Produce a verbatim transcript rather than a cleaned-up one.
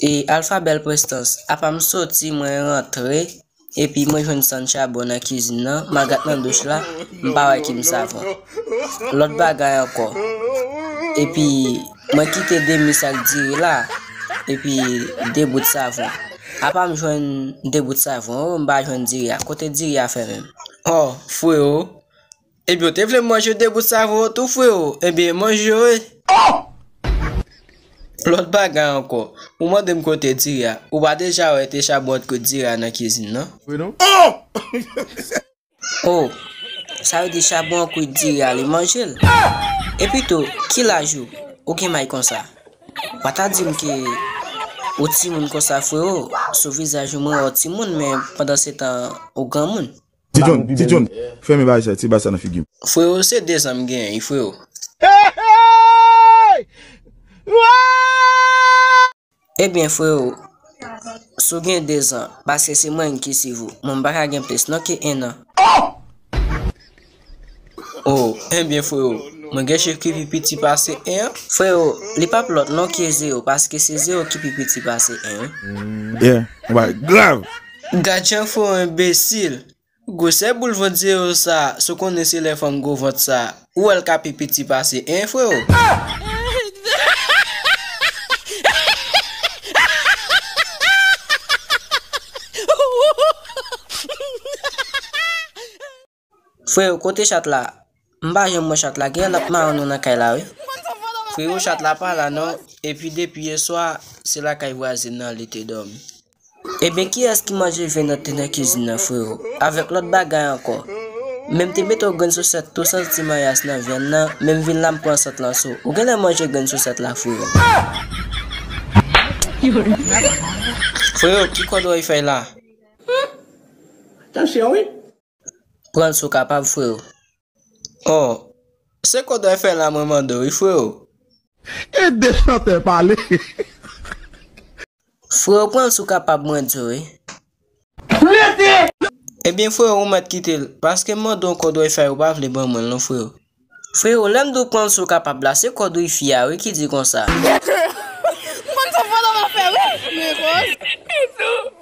E Alpha Belle Prestance, apa m soti, mwen rantre, epi mwen jwenn sann chabon nan kizin nan, m a gad nan douch la, m pa wè ki m savon. Lòt bagay ankò. Epi mwen kite demi sak diri la, epi de bout savon. Apa m jwenn de bout savon, o, m pa jwenn diri a. Kote diri a fè menm? O, frewo, ebyen, w te vle manje de bout savon yo tou, frewo? Ebyen, manje yo, wi. Lòt bagay ankò. Ou mande m kote diri a. Ou pa deja wè te chabon an t kwit diri a nan kizin nan? Wi, non. O, sa vle di chabon an kwit diri a, li manje l. Epi tou, ki laj ou? Ou gen may konsa? Pa ta di m ke ou timoun konsa, frewo. Sou vizaj ou, mwen wè w timoun, men pandan se tan, ou granmoun. Ti John, Ti John, fèmen bagay sa, ti bagay sa nan figi m. Frewo, se de zan m genyen, wi, frewo. Ebyen, frewo, si w gen de zan, paske se mwen ki swiv ou, mwen m pa ka gen plis non ke en an. O, ebyen, frewo, mwen gen chif ki pi piti pase en an. Frewo, li p ap lòt non ke zewo, paske se zewo ki pi piti pase en, wi. Yeah, yon bagay grav. Gad jan frewo enbesil. Gwosè boul vant zewo sa, si w konnen se lè fanm gwo vant sa, ou wè l ka pi piti pase en, frewo. Frewo, kote chat la? M pa janm wè chat la, gen lè l ap mawon nou nan kay la, wi. Frewo, chat la pa la non, epi depi yèswa, se lakay vwazen nan li te dòmi. Ebyen, kiyès ki manje vyann nan te nan kizin nan, frewo? Avèk lòt bagay ankò. Men m te mete yon grenn sosèt tou santi mayas nan vyann nan, men m vin la m pran sant lan sou ou. Ou genlè manje grenn sosèt la, frewo. Frewo, ki kòd w ap fè la? Tansyon, wi. Pran l si w kapab, frewo. O, se kòd w ap fè la mwen mande w, wi, frewo. Ede chantè pale. Frewo, pran l si w kapab, mwen di w, wi. Ebyen, frewo, ou mèt kite l, paske m mande w kòd Wi-Fi, ou pa vle ban mwen l non, frewo. Frewo, lè m di w pran l si w kapab la, se kòd Wi-Fi a, wi, ki di konsa. Konn sa fò nan afè, wi. Men koz.